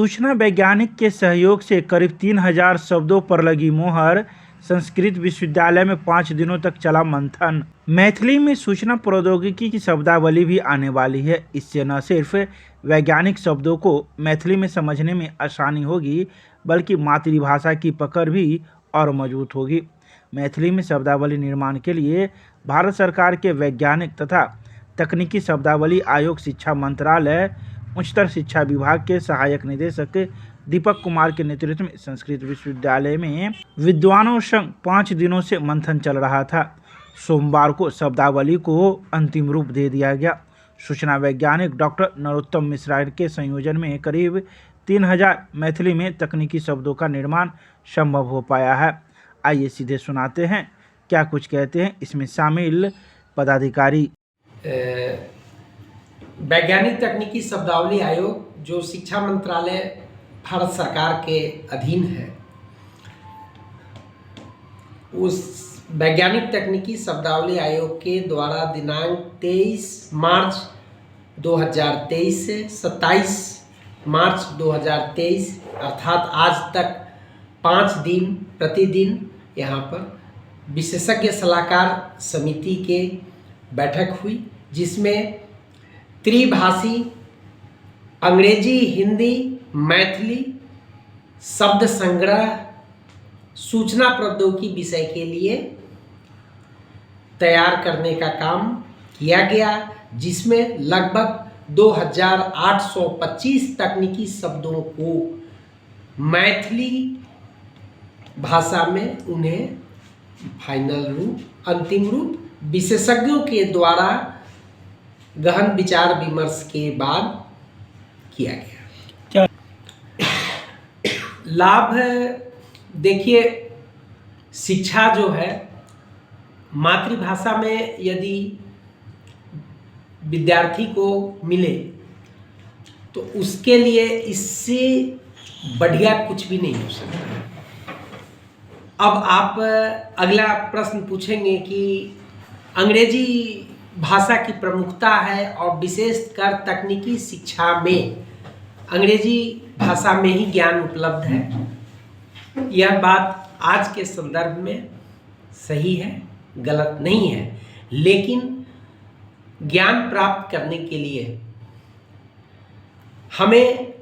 सूचना वैज्ञानिक के सहयोग से करीब 3000 शब्दों पर लगी मोहर। संस्कृत विश्वविद्यालय में 5 दिनों तक चला मंथन। मैथिली में सूचना प्रौद्योगिकी की शब्दावली भी आने वाली है। इससे न सिर्फ वैज्ञानिक शब्दों को मैथिली में समझने में आसानी होगी, बल्कि मातृभाषा की पकड़ भी और मजबूत होगी। मैथिली में शब्दावली निर्माण के लिए भारत सरकार के वैज्ञानिक तथा तकनीकी शब्दावली आयोग, शिक्षा मंत्रालय, उच्चतर शिक्षा विभाग के सहायक निदेशक दीपक कुमार के नेतृत्व में संस्कृत विश्वविद्यालय में विद्वानों संग 5 दिनों से मंथन चल रहा था। सोमवार को शब्दावली को अंतिम रूप दे दिया गया। सूचना वैज्ञानिक डॉक्टर नरोत्तम मिश्रा के संयोजन में करीब 3000 मैथिली में तकनीकी शब्दों का निर्माण संभव हो पाया है। आइए सीधे सुनाते हैं क्या कुछ कहते हैं इसमें शामिल पदाधिकारी। वैज्ञानिक तकनीकी शब्दावली आयोग जो शिक्षा मंत्रालय भारत सरकार के अधीन है, उस वैज्ञानिक तकनीकी शब्दावली आयोग के द्वारा दिनांक 23 मार्च 2023 से 27 मार्च 2023 अर्थात आज तक 5 दिन प्रतिदिन यहाँ पर विशेषज्ञ सलाहकार समिति के बैठक हुई, जिसमें त्रिभाषी अंग्रेजी, हिंदी, मैथिली शब्द संग्रह सूचना प्रौद्योगिकी विषय के लिए तैयार करने का काम किया गया, जिसमें लगभग 2825 तकनीकी शब्दों को मैथिली भाषा में उन्हें फाइनल रूप, अंतिम रूप विशेषज्ञों के द्वारा गहन विचार विमर्श के बाद किया गया। क्या लाभ? देखिए, शिक्षा जो है मातृभाषा में यदि विद्यार्थी को मिले तो उसके लिए इससे बढ़िया कुछ भी नहीं हो सकता। अब आप अगला प्रश्न पूछेंगे कि अंग्रेजी भाषा की प्रमुखता है और विशेषकर तकनीकी शिक्षा में अंग्रेजी भाषा में ही ज्ञान उपलब्ध है। यह बात आज के संदर्भ में सही है, गलत नहीं है, लेकिन ज्ञान प्राप्त करने के लिए हमें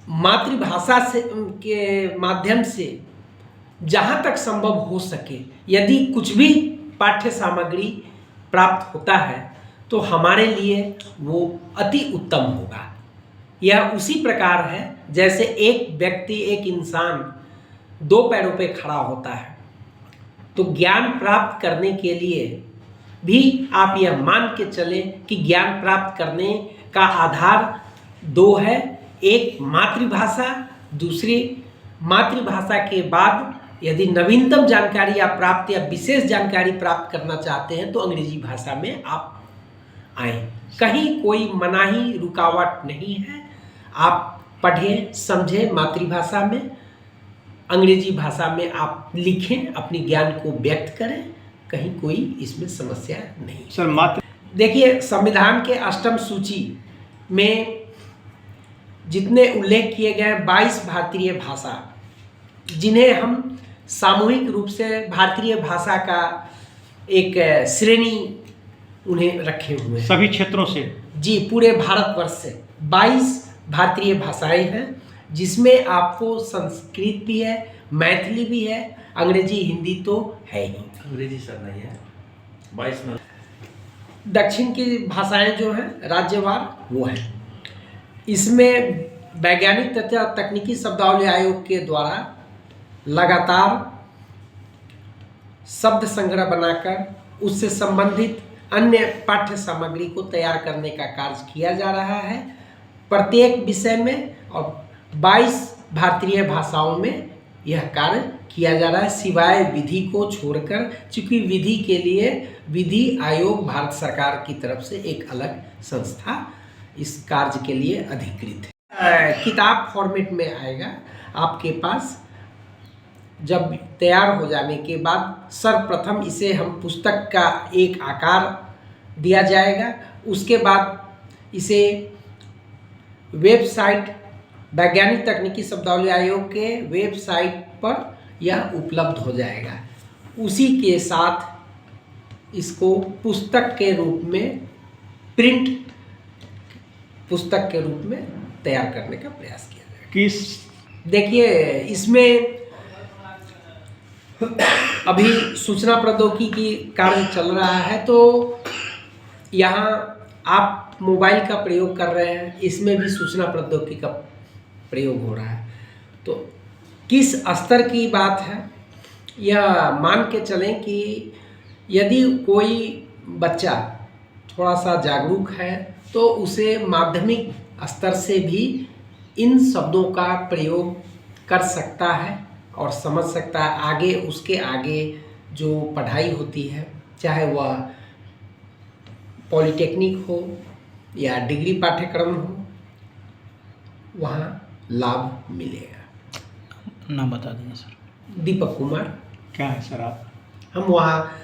मातृभाषा से के माध्यम से जहाँ तक संभव हो सके यदि कुछ भी पाठ्य सामग्री प्राप्त होता है तो हमारे लिए वो अति उत्तम होगा। यह उसी प्रकार है जैसे एक व्यक्ति, एक इंसान 2 पैरों पे खड़ा होता है, तो ज्ञान प्राप्त करने के लिए भी आप यह मान के चलें कि ज्ञान प्राप्त करने का आधार 2 है, एक मातृभाषा, दूसरी मातृभाषा के बाद यदि नवीनतम जानकारी आप प्राप्त या विशेष जानकारी प्राप्त करना चाहते हैं तो अंग्रेजी भाषा में आप आएँ। कहीं कोई मनाही रुकावट नहीं है। आप पढ़ें, समझें मातृभाषा में, अंग्रेजी भाषा में आप लिखें, अपनी ज्ञान को व्यक्त करें, कहीं कोई इसमें समस्या नहीं। सर, मातृ देखिए, संविधान के अष्टम सूची में जितने उल्लेख किए गए हैं 22 भारतीय भाषा, जिन्हें हम सामूहिक रूप से भारतीय भाषा का एक श्रेणी उन्हें रखे हुए हैं। सभी क्षेत्रों से? जी, पूरे भारतवर्ष से 22 भारतीय भाषाएं हैं, जिसमें आपको संस्कृत भी है, मैथिली भी है, अंग्रेजी, हिंदी तो है ही। अंग्रेजी सर नहीं है 22 में। दक्षिण की भाषाएं जो हैं राज्यवार वो हैं। इसमें वैज्ञानिक तथा तकनीकी शब्दावली आयोग के द्वारा लगातार शब्द संग्रह बनाकर उससे संबंधित अन्य पाठ्य सामग्री को तैयार करने का कार्य किया जा रहा है। प्रत्येक विषय में और 22 भारतीय भाषाओं में यह कार्य किया जा रहा है, सिवाय विधि को छोड़कर, चूँकि विधि के लिए विधि आयोग भारत सरकार की तरफ से एक अलग संस्था इस कार्य के लिए अधिकृत है। किताब फॉर्मेट में आएगा आपके पास। जब तैयार हो जाने के बाद सर्वप्रथम इसे हम पुस्तक का एक आकार दिया जाएगा, उसके बाद इसे वेबसाइट वैज्ञानिक तकनीकी शब्दावली आयोग के वेबसाइट पर यह उपलब्ध हो जाएगा। उसी के साथ इसको पुस्तक के रूप में, प्रिंट पुस्तक के रूप में तैयार करने का प्रयास किया जाएगा। किस देखिए, इसमें अभी सूचना प्रौद्योगिकी की कार्य चल रहा है, तो यहाँ आप मोबाइल का प्रयोग कर रहे हैं, इसमें भी सूचना प्रौद्योगिकी का प्रयोग हो रहा है। तो किस स्तर की बात है, यह मान के चलें कि यदि कोई बच्चा थोड़ा सा जागरूक है तो उसे माध्यमिक स्तर से भी इन शब्दों का प्रयोग कर सकता है और समझ सकता है। आगे उसके आगे जो पढ़ाई होती है, चाहे वह पॉलिटेक्निक हो या डिग्री पाठ्यक्रम हो, वहाँ लाभ मिलेगा। नाम बता दीजिए सर। दीपक कुमार। क्या है सर आप? हम वहाँ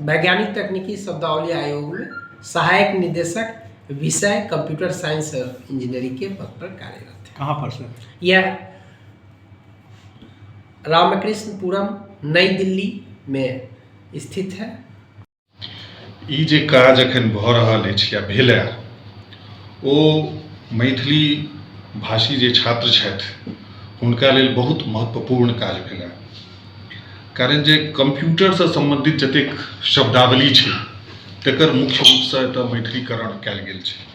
वैज्ञानिक तकनीकी शब्दावली आयोग में सहायक निदेशक विषय कंप्यूटर साइंस और इंजीनियरिंग के पद पर कार्यरत हैं। कहाँ पर सर? यह रामकृष्णपुरम नई दिल्ली में स्थित है। ई जे काज एखन भऽ रहल अछि या भेलए, ओ मैथिली भाषी जे छात्र छथि हुनका लेल बहुत महत्वपूर्ण काज भेलए, कारण जे कम्प्यूटरसँ सम्बन्धित जतेक शब्दावली छै तकर मुख्य रूपसँ एतय मैथिलीकरण कयल गेल छै।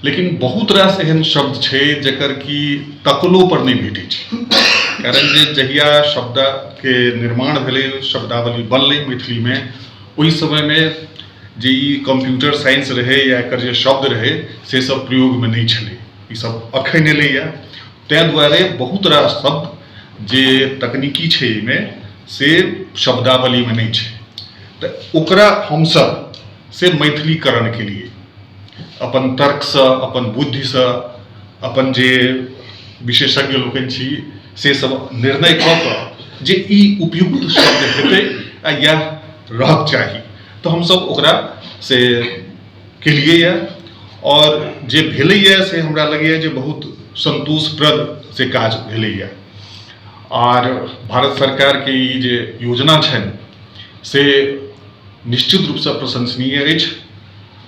लेकिन बहुत रास एहन शब्द छै जकर कि तकलो पर नहि भेटै छै, कारण जे जहिया शब्दके निर्माण भेलै, शब्दावली बनलै मैथिलीमे, ओहि समयमे जे ई कम्प्यूटर साइंस रहै या एकर जे शब्द रहै से सब प्रयोगमे नहि छलै, ई सब अखन एलैए। ताहि दुआरे बहुत रास शब्द जे तकनीकी छै एहिमे से शब्दावलीमे नहि छै, तऽ ओकरा हमसब से मैथिलीकरण केलिए अपन तर्कसँ, अपन बुद्धिसँ, अपन जे विशेषज्ञ लोकनि छी से सब निर्णय कऽ कऽ जे ई उपयुक्त शब्द हेतै आ इएह रहक चाही, तऽ हमसब ओकरा से केलियैए आओर जे भेलैए से हमरा लगैए जे बहुत सन्तोषप्रद से काज भेलैए। आर भारत सरकारके ई जे योजना छनि से निश्चित रूपसँ प्रशंसनीय अछि।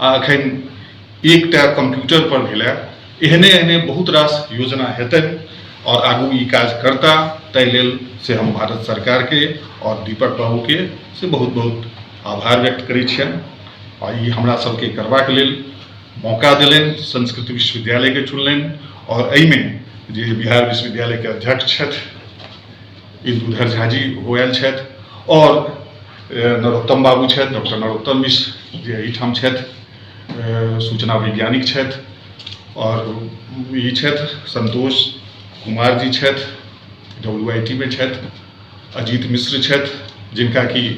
आ एखन एकटा कम्प्यूटर पर भेलए, एहने एहने बहुत रास योजना हेतनि आओर आगू ई काज करता, ताहि लेल से हम भारत सरकारके आओर दीपक बाबूके से बहुत बहुत आभार व्यक्त करै छियनि। आ ई हमरा सबके करबाक लेल मौका देलनि, संस्कृत विश्वविद्यालयके चुनलनि आओर एहिमे जे बिहार विश्वविद्यालयके अध्यक्ष छथि इन्दुधर झाजी ओहो आयल छथि आओर नरोत्तम बाबू छथि, डॉक्टर नरोत्तम मिश्र जे एहिठाम छथि, सूचना वैज्ञानिक छथि, आओर ई छथि संतोष कुमार जी छथि, WIT मे छथि, अजीत मिश्र छथि जिनका कि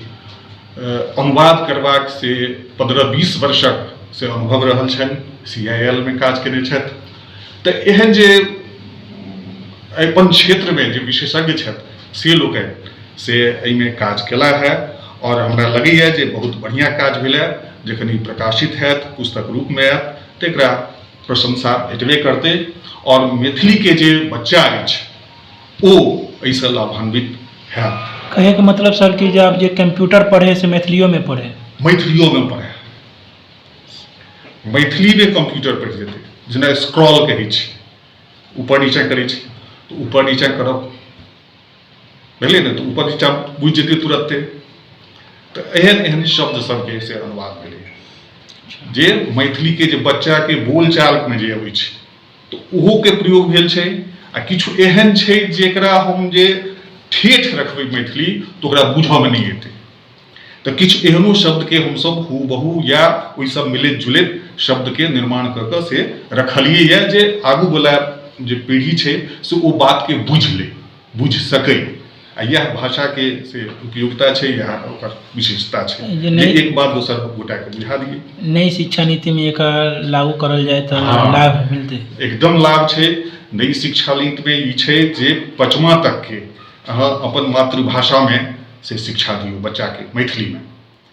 अनुवाद करबाक से 15-20 वर्षक से अनुभव रहल छनि, CIL मे काज केने छथि। तऽ एहन जे अपन क्षेत्रमे जे विशेषज्ञ छथि से लोकनि से एहिमे काज केला है आओर हमरा लगैए जे बहुत बढ़िआँ काज भेलए। जखन ई प्रकाशित हैत, पुस्तक रूपमे आयत, तऽ एकरा प्रशंसा भेटबे करतै आओर मैथिलीके जे बच्चा अछि ओ एहिसँ लाभान्वित हैत। कहैके मतलब सर कि जे आब जे कम्प्यूटर पढ़े से मैथिलियोमे पढ़े? मैथिलियोमे पढ़े, मैथिलीमे कम्प्यूटर पढ़ि जेतै। जेना स्क्रॉल कहै छी, ऊपर नीचाँ करै छी, तऽ ऊपर नीचाँ करब भेलै ने, तऽ ऊपर नीचाँ बुझि जेतै तुरत्ते। तऽ एहन एहन शब्द सबके से अनुवाद भेलै जे मैथिलीके जे बच्चाके बोलचालमे जे अबै छै तऽ ओहोके प्रयोग भेल छै। आ किछु एहन छै जेकरा हम जे ठेठ रखबै मैथिली तऽ ओकरा बुझऽमे नहि एतै, तऽ किछु एहनो शब्दके हमसब हूबहू या ओहिसँ मिलैत जुलैत शब्दके निर्माण कऽ कऽ से रखलियैए जे आगूवला जे पीढ़ी छै से ओ बातके बुझि लै, बुझि सकै। आ इएह भाषाके से उपयोगिता छै, इएह ओकर विशेषता छै जे जे एक बात दोसर गोटाके बुझा दियै। नई शिक्षा नीतिमे एकर लागू करल जाय तऽ लाभ मिलतै? एकदम लाभ छै। नई शिक्षा नीतिमे ई छै जे 5वां तकके अहाँ अपन मातृभाषामे से शिक्षा दियौ बच्चाके, मैथिलीमे।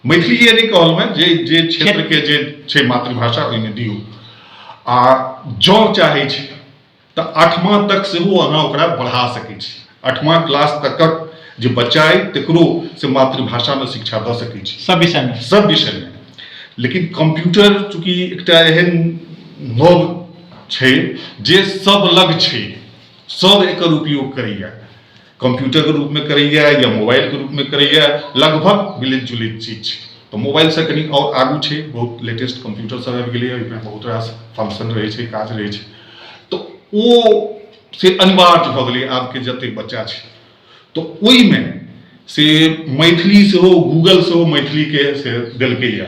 मैथिलीए नहि कहलहुँ हेँ, जे जे क्षेत्रके जे छै मातृभाषा ओहिमे दियौ। आ जँ चाहै छै तऽ आठमा तक सेहो अहाँ ओकरा बढ़ा सकै छी। आठमा क्लास तकक जे बच्चा अइ तकरो से मातृभाषामे शिक्षा दऽ सकै छी, सब विषयमे, सब विषयमे। लेकिन कंप्यूटर चूँकि एकटा एहन नव छै जे सब लग छै, सब एकर उपयोग करैया, कंप्यूटरके रूपमे करैया या मोबाइलके रूपमे करैया, लगभग मिलैत जुलैत चीज छै। तऽ मोबाइलसँ कनि आओर आगू छै, बहुत लेटेस्ट कंप्यूटर सब आबि गेलैए, ओहिमे बहुत रास फंक्शन रहै छै, काज रहै छै। तऽ ओ से अनिवार्य भऽ गेलै आबके जतेक बच्चा छै। तऽ ओहिमे से मैथिली सेहो गूगल सेहो मैथिलीके से देलकैए,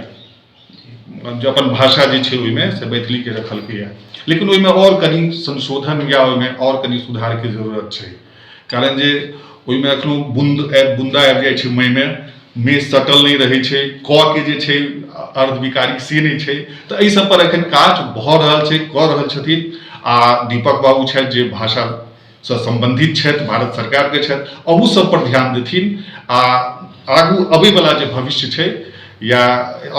जे अपन भाषा जे छै ओहिमे से मैथिलीके रखलकैए। लेकिन ओहिमे आओर कनि संशोधन या ओहिमे आओर कनि सुधारके जरूरत छै, कारण जे ओहिमे एखनो बुन्द आबि बुन्दा आबि जाइ छै, मइमे मे सटल नहि रहै छै, क के जे छै अर्धविकारी से नहि छै। तऽ एहि सब पर एखन काज भऽ रहल छै, कऽ रहल छथिन। आ दीपक बाबू छथि जे भाषासँ सम्बन्धित छथि, भारत सरकारके छथि, अहू सब पर ध्यान देथिन। आ आगू अबैवला जे भविष्य छै या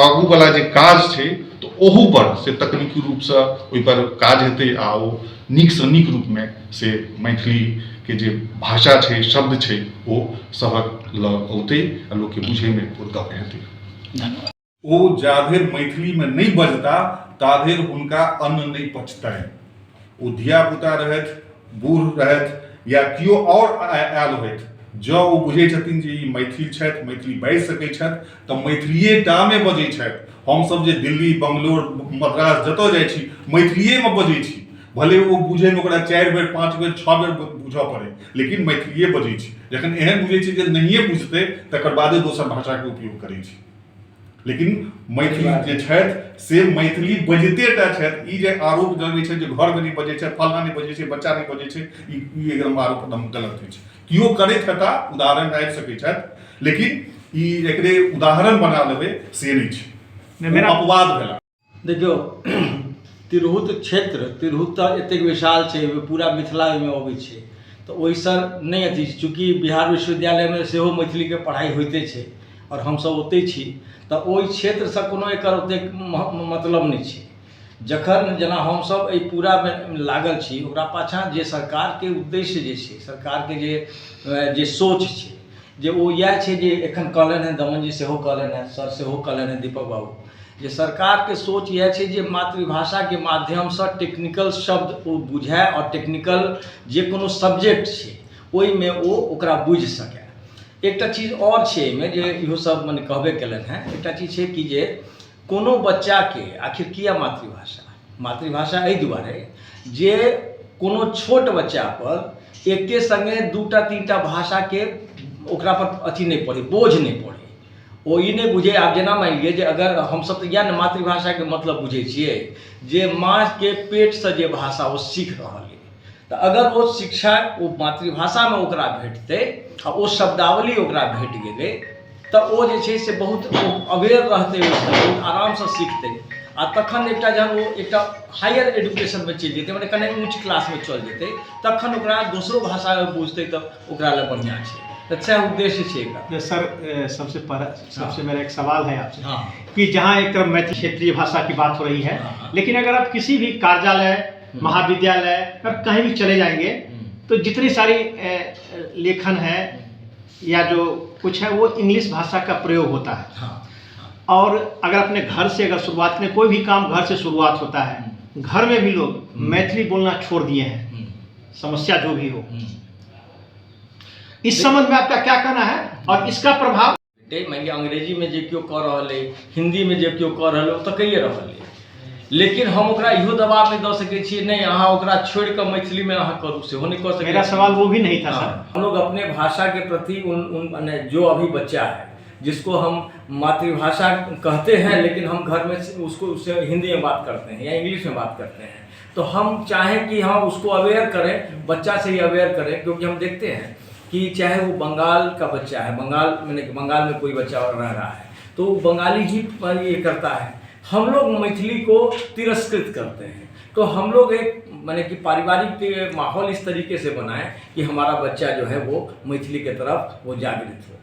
आगूवला जे काज छै तऽ ओहू पर से तकनीकी रूपसँ ओहिपर काज हेतै आ ओ नीकसँ नीक रूपमे से मैथिलीके जे भाषा छै, शब्द छै, ओ सभक लग औतै आ लोकके बुझैमे उद्गम हेतै। धन्यवाद। ओ जाधरि मैथिलीमे नहि बजता ताधरि हुनका अन्न नहि पचतनि। ओ धियापुता रहथि, बूढ़ रहथि या केओ आओर आयल होथि, जँ ओ बुझै छथिन जे ई मैथिल छथि, मैथिली बाजि सकै छथि, तऽ मैथिलिए टामे बजै छथि। हमसभ जे दिल्ली, बंगलोर, मद्रास जतऽ जाइ छी मैथिलिएमे बजै छी, भले ओ बुझैमे ओकरा 4 बेर 5 बेर 6 बेर बुझऽ पड़ै, लेकिन मैथिलिए बजै छी। जखन एहन बुझै छी जे नहिए बुझतै तकर बादे दोसर भाषाके उपयोग करै छी। लेकिन मैथिली जे छथि से मैथिली बजिते टा छथि। ई जे आरोप लगै छै जे घरमे नहि बजै छै, फल्लाँ नहि बजै छै, बच्चा नहि बजै छै, ई एकदम आरोप एकदम गलत अछि। केओ करैत हेता, उदाहरण आबि सकै छथि, लेकिन ई एकरे उदाहरण बना लेबै से नहि छै, मेरा अपवाद भेला। देखियौ, तिरहुत क्षेत्र, तिरहुत तऽ एतेक विशाल छै, पूरा मिथिला ओहिमे अबै छै, तऽ ओहिसँ नहि अथी। चूँकि बिहार विश्वविद्यालयमे सेहो मैथिलीके पढ़ाइ होइते छै आओर हमसभ ओतहि छी, तऽ ओहि क्षेत्रसँ कोनो एकर ओतेक मतलब नहि छै। जखन जेना हमसभ एहि पूरामे लागल छी, ओकरा पाछाँ जे सरकारके उद्देश्य जे छै, सरकारके जे जे सोच छै, जे ओ इएह छै जे एखन कहलनि हेँ दमनजी सेहो कहलनि हेँ, सर सेहो कहलनि हेँ दीपक बाबू, जे सरकारके सोच इएह छै जे मातृभाषाके माध्यमसँ टेक्निकल शब्द ओ बुझय आओर टेक्निकल जे कोनो सब्जेक्ट छै ओहिमे ओ ओकरा बुझि सकय। एकटा चीज आओर छै एहिमे जे इहो सब मने कहबे केलनि हेँ। एकटा चीज छै कि जे कोनो बच्चाके आखिर किया मातृभाषा? मातृभाषा एहि दुआरे जे कोनो छोट बच्चापर एके सङ्गे 2टा 3टा भाषाके ओकरापर अथी नहि पड़ै, बोझ नहि पड़ै, ओ ई नहि बुझै। आब जेना मानि लिअ जे अगर हमसभ तऽ इएह ने मातृभाषाके मतलब बुझै छियै जे माँके पेटसँ जे भाषा ओ सीख रहल अइ, तऽ अगर ओ शिक्षा ओ मातृभाषामे ओकरा भेटतै आ ओ शब्दावली ओकरा भेट गेलै तऽ ओ जे छै से बहुत अवेयर रहतै, ओहिसँ बहुत आरामसँ सीखतै। आ तखन एकटा जहन ओ एकटा हायर एजुकेशनमे चलि जेतै, मने कने ऊँच क्लासमे चलि जेतै, तखन ओकरा दोसरो भाषामे बुझतै तऽ ओकरा लए बढ़िआँ छै। तऽ सएह उद्देश्य छै एकर। सर, सबसे पहला सबसे मेरा एक सवाल है आपसे हाँ। कि जहाँ एक तरफ मैथिली क्षेत्रीय भाषा की बात हो रही है, हाँ। लेकिन अगर आप किसी भी कार्यालय, महाविद्यालय और कहीं भी चले जाएंगे तो जितनी सारी लेखन है या जो कुछ है वो इंग्लिश भाषा का प्रयोग होता है। और अगर अपने घर से अगर शुरुआत करें, कोई भी काम घर से शुरुआत होता है, घर में भी लोग मैथिली बोलना छोड़ दिए हैं, समस्या जो भी हो, इस संबंध में आपका क्या कहना है और इसका प्रभाव? मानि लिअ अंग्रेजीमे जे केओ कऽ रहल अइ, हिन्दीमे जे केओ कऽ रहल अइ, ओ तऽ कहिए रहल अइ, लेकिन हम ओकरा इहो दबाव नहि दऽ सकै छियै, नहि अहाँ ओकरा छोड़ि कऽ मैथिलीमे अहाँ करू, सेहो नहि कऽ सकै मेरा छी। सवाल वो भी नहीं था सर। हाँ, हम लोग अपने भाषा के प्रति उन उन माने जो अभी बच्चा है जिसको हम मातृभाषा कहते हैं, लेकिन हम घर में उसको उससे हिंदी में बात करते हैं या इंग्लिश में बात करते हैं, तो हम चाहें कि हम उसको अवेयर करें, बच्चा से ही अवेयर करें, क्योंकि हम देखते हैं कि चाहे वो बंगाल का बच्चा है, बंगाल मैंने बंगाल में कोई बच्चा रह रहा है तो वो बंगाली ही ये करता है। हम लोग मैथिली को तिरस्कृत करते हैं, तो हम लोग एक माने कि पारिवारिक माहौल इस तरीके से बनाएं कि हमारा बच्चा जो है वो मैथिली के तरफ वो जागृत हो।